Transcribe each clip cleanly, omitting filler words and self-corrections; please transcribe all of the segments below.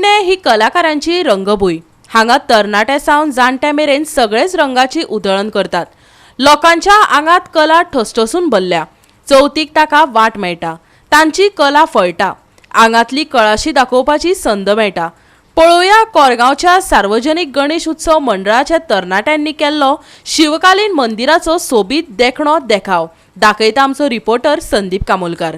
पेडणे ही कलाकारांची रंगभूंय. हांगा तरणाट्या सावन जाणट्या मेरेन सगळेच रंगाची उधळण करतात. लोकांच्या आंगात कला ठसठसून भरल्या. चवथीक ताका वाट मेळटा, तांची कला फळटा, आंगातली कळाशी दाखोवपाची संद मेळटा. पळोवया कोरगांवच्या सार्वजनिक गणेश उत्सव मंडळाच्या तरणाट्यांनी केल्लो शिवकालीन मंदिराचो सोबीत देखणो देखाव. दाखयता आमचो रिपोर्टर संदीप कामोलकार.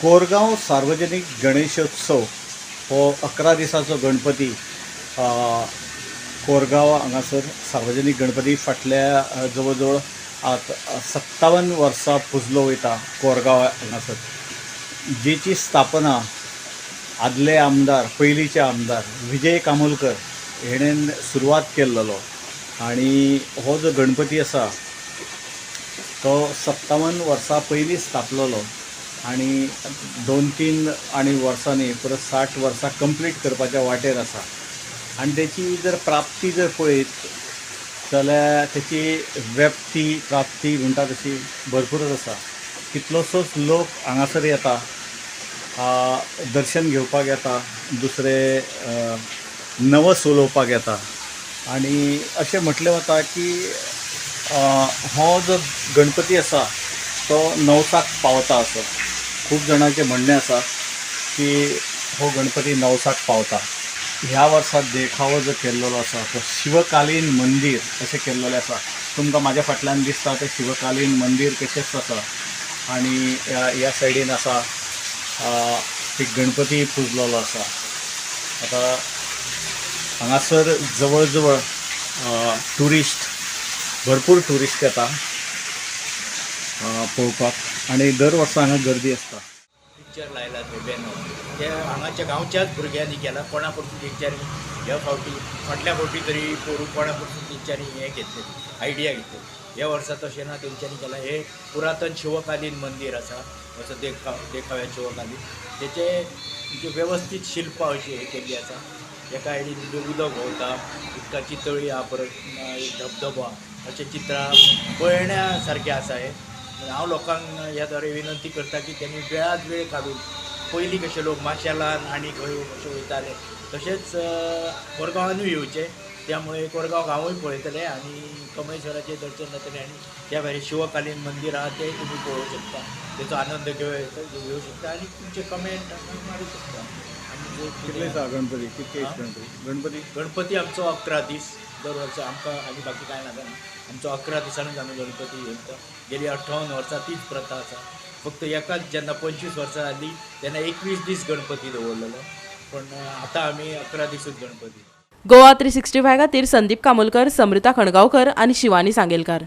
कोरगांव सार्वजनिक गणेशोत्सव हो 11 दिसाचो गणपती कोरगांव हांगासर सार्वजनिक गणपती फाटल्या जवळ जवळ 57 वर्सां पुजलो वयता कोरगांव हांगासर, जेची स्थापना आदले आमदार, पयलींचे आमदार विजय कामोलकर हेणेन सुरवात केल्लो. आनी हो जो गणपती आसा तो 57 वर्सां पयलीं स्थापलेलो आनी 2-3 आनी वर्सांनी परत 60 वर्सां कंप्लीट करपाच्या वाटेर आसा. आनी तेची जर प्राप्ती जर पळयत जाल्यार तेची व्याप्ती प्राप्ती म्हणटा तशी भरपूरच आसा. कितलोसोच लोक हांगासर येता, दर्शन घेवपाक येता, दुसरे नवस उलोवपाक येता. आनी अशें म्हटलें वता की हो जो गणपती आसा तो नवसाक पावता असो खूब जाणांचें म्हणणें आसा की हो गणपती नवसाक पावता. ह्या वर्सा देखावो जो केल्लो आसा तो शिवकालीन मंदीर अशें केल्लेलें आसा. तुमकां म्हाज्या फाटल्यान दिसता तें शिवकालीन मंदीर कशेंच आसा. आनी ह्या सायडीन आसा एक गणपती पुजलेलो आसा. आतां हांगासर जवळ जवळ ट्युरिस्ट, भरपूर ट्युरिस्ट येता पळोवपाक आनी दर वर्सा हांगा गर्दी आसता. पिक्चर लायला थंय बॅनर ते हांगाच्या गांवच्याच भुरग्यांनी केला. कोणा कडसून तेंच्यांनी ह्या फावटी फाटल्या फावटी तरी पोरू कोणा कडसून तेंच्यांनी हें घेतलें, आयडिया घेतली. ह्या वर्सा तशें ना, तेंच्यांनी केलां. हें पुरातन शिवकालीन मंदीर आसा, असो देखाव्या शिवकालीन तेचें म्हणजे वेवस्थीत शिल्पां अशी हें केल्ली आसा. एका सायडीन म्हणजे उदक व्हांवता, उदकाची तळी आहा, परत एक धबधबो आहा, अशें चित्रां पळयण्या सारकें आसा. हें हांव लोकांक ह्या द्वारे विनंती करता की त्यांनी वेळात वेळ काडून, पयलीं कशे लोक माशेलान आनी खंय अशें वयताले तशेंच कोरगांवानूय येवचें. त्यामुळे कोरगांव गांवूय पळयतले आनी कमळेश्वराचें दर्शन जातलें आनी त्या भायर शिवकालीन मंदीर आहा तें तुमी पळोवंक शकता, तेचो आनंद घेवं शकता आनी तुमचे कमेंट मारूं शकता. आनी कितले दिसा गणपती, कितके गणपती? गणपती गणपती आमचो 11 दीस दर वर्सा आमकां, आनी बाकी कांय नाका. आमचो 11 दिसांनीच आमी गणपती घेता. गेली 58 वर्सां तीच प्रथा आसा. फक्त एकाच जेन्ना 25 वर्सां जाली तेन्ना 21 दीस गणपती दवरलेलो, पण आतां आमी 11 दिसूच गणपती. गोवा 365 खातीर संदीप कामोलकर, समृता खणगांवकर आनी शिवानी सांगेलकार.